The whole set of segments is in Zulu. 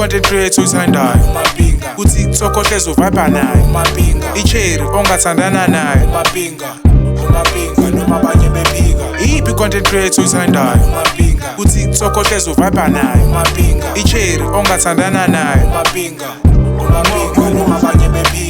I-content creator oyithandayo? Umampinga. Ku-TikTok ohlezi uvibe naye? Umampinga. I-cherry ongathandana nayo? Umampinga. Umampinga noma abanye bephika. Iyiphi i-content creator oyithandayo? Umampinga. Ku-TikTok ohlezi uvibe nayo? Umampinga. I-cherry ongathandana nayo? Umampinga. Umampinga noma abanye bephika.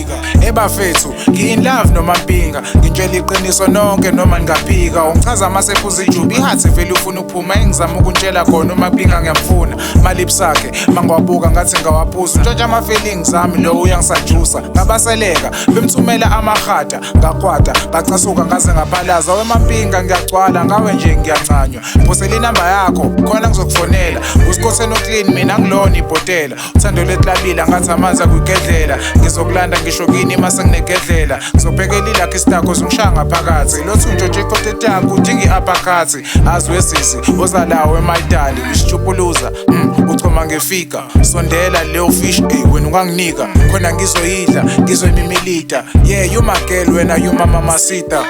Ebafethu, ngi-in love noMampinga, ngitshela iqiniso nonke noma ningaphika. Ungichaza masephuza ijuba, ihathi vele ufuna ukuphuma. Engizama ukuntshela khona, uMampinga ngiyamfuna. Malips akhe mangiwabuka ngathi ngawaphuza, ntshontsha ama-feelings ami, lo uyangisajusa. Ngabaseleka bemthumela amahata, ngakwata, ngacasuka, ngaze ngaphalaza. WeMampinga, ngiyagcwala ngawe nje, ngiyancanywa. Phosela inamba yakho khona ngizokufonela. Usikhotheni oclean, mina ngilona ibhotela. Uthando lwetlabila ngathi amanzi akwigedlela. Ngizokulanda ngisho kini mase nginegedlela. Ngizobhekela ilakho isitakho, uzungishaya ngaphakathi. Lothi untshontshe icontent yakho, udinga i-uppercut. Azi wesisi ozalawo emalidali isitshupuluza, uchoma ngefika. Sondela leyo fish, ey wena unganginika khona, ngizoyidla, ngizoyimimilita. Yeah, you my girl wena, you my mamacita.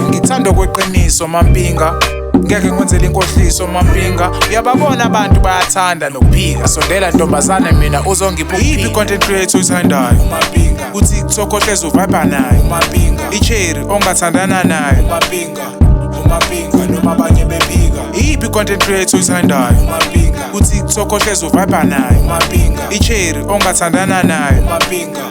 Ngikuthanda kweqiniso Mampinga, ngeke ngikwenzele inkohliso Mampinga. Uyababona abantu bayathanda nokuphika. Sondela ntombazane, mina uzongipha. Iyiphi i-content creator oyithandayo? Umampinga. Ku-TikTok ohlezi uvibe nayo? Umampinga. I-cherry ongathandana nayo? Umampinga. Umampinga noma abanye bephika. Iyiphi i-content creator oyithandayo? Umampinga. Ku-TikTok ohlezi uvibe nayo? Umampinga. I-cherry ongathandana nayo? Umampinga.